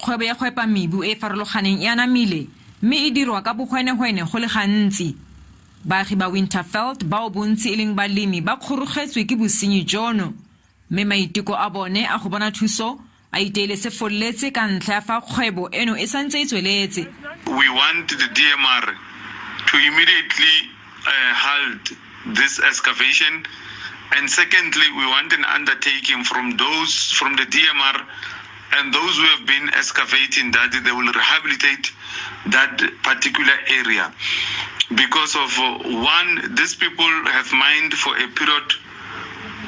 Kgwebo ya go epa mebu e e farologaneng e anamile mme e dirwa ka bogwenegwene go le gantsi. Baagi ba Winterveld bao bontsi e leng balemi ba kgorogetswe ke bosenyi jono mme maiteko a bone a go bona thuso a iteile se fololetse ka ntlha ya fa kgwebo eno e santse e tsweletse. We want the DMR to immediately halt this excavation and secondly we want an undertaking from those from the DMR and those who have been excavating that they will rehabilitate that particular area because of one these people have mined for a period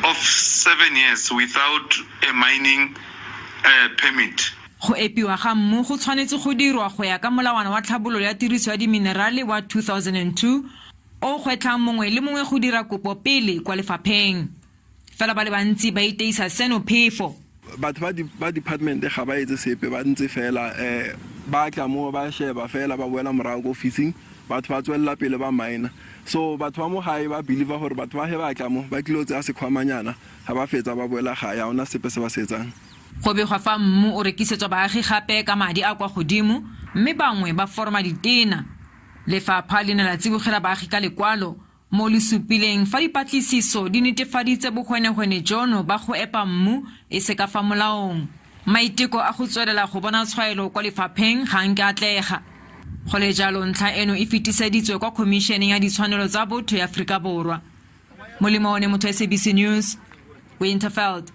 of 7 years without a mining permit. Go epiwa ga mmu go tshwanetse go dirwa go ya ka Molawana wa Tlhabololo ya Tiriso ya Diminerale wa 2002 o o gwetlhang mongwe le mongwe go dira kopo pele kwa lefapheng. Fela ba le bantsi ba iteisa seno phefo. Batho ba ba department ga ba etse sepe, ba ntse fela ba tla mo ba sheba fela ba boela morago ko ofising, batho ba tswelela pele ba miner. So batho ba mo gae ba believer gore batho ba ge ba tla mo ba tlile go tseya sekhwamanyana, ga ba fetsa ba boela gae, ga gona sepe se ba se etsang. Go begwa fa mmu o rekisetswa baagi gape ka madi a kwa godimo mme bangwe ba foroma ditena. Lefapha le ne la tsibogela baagi ka lekwalo mo le supileng fa dipatlisiso di netefaditse bogwenegwene jono ba go epa mmu e se ka fa molaong. Maiteko a go tswelela go bona tshwaelo kwa lefapheng ga a nke a atlega. Go le jalo, ntlha eno e fetiseditswe kwa Khomišeneng ya Ditshwanelo tsa Botho ya Aforika Borwa. Molemo one motho SABC News, Winterveld.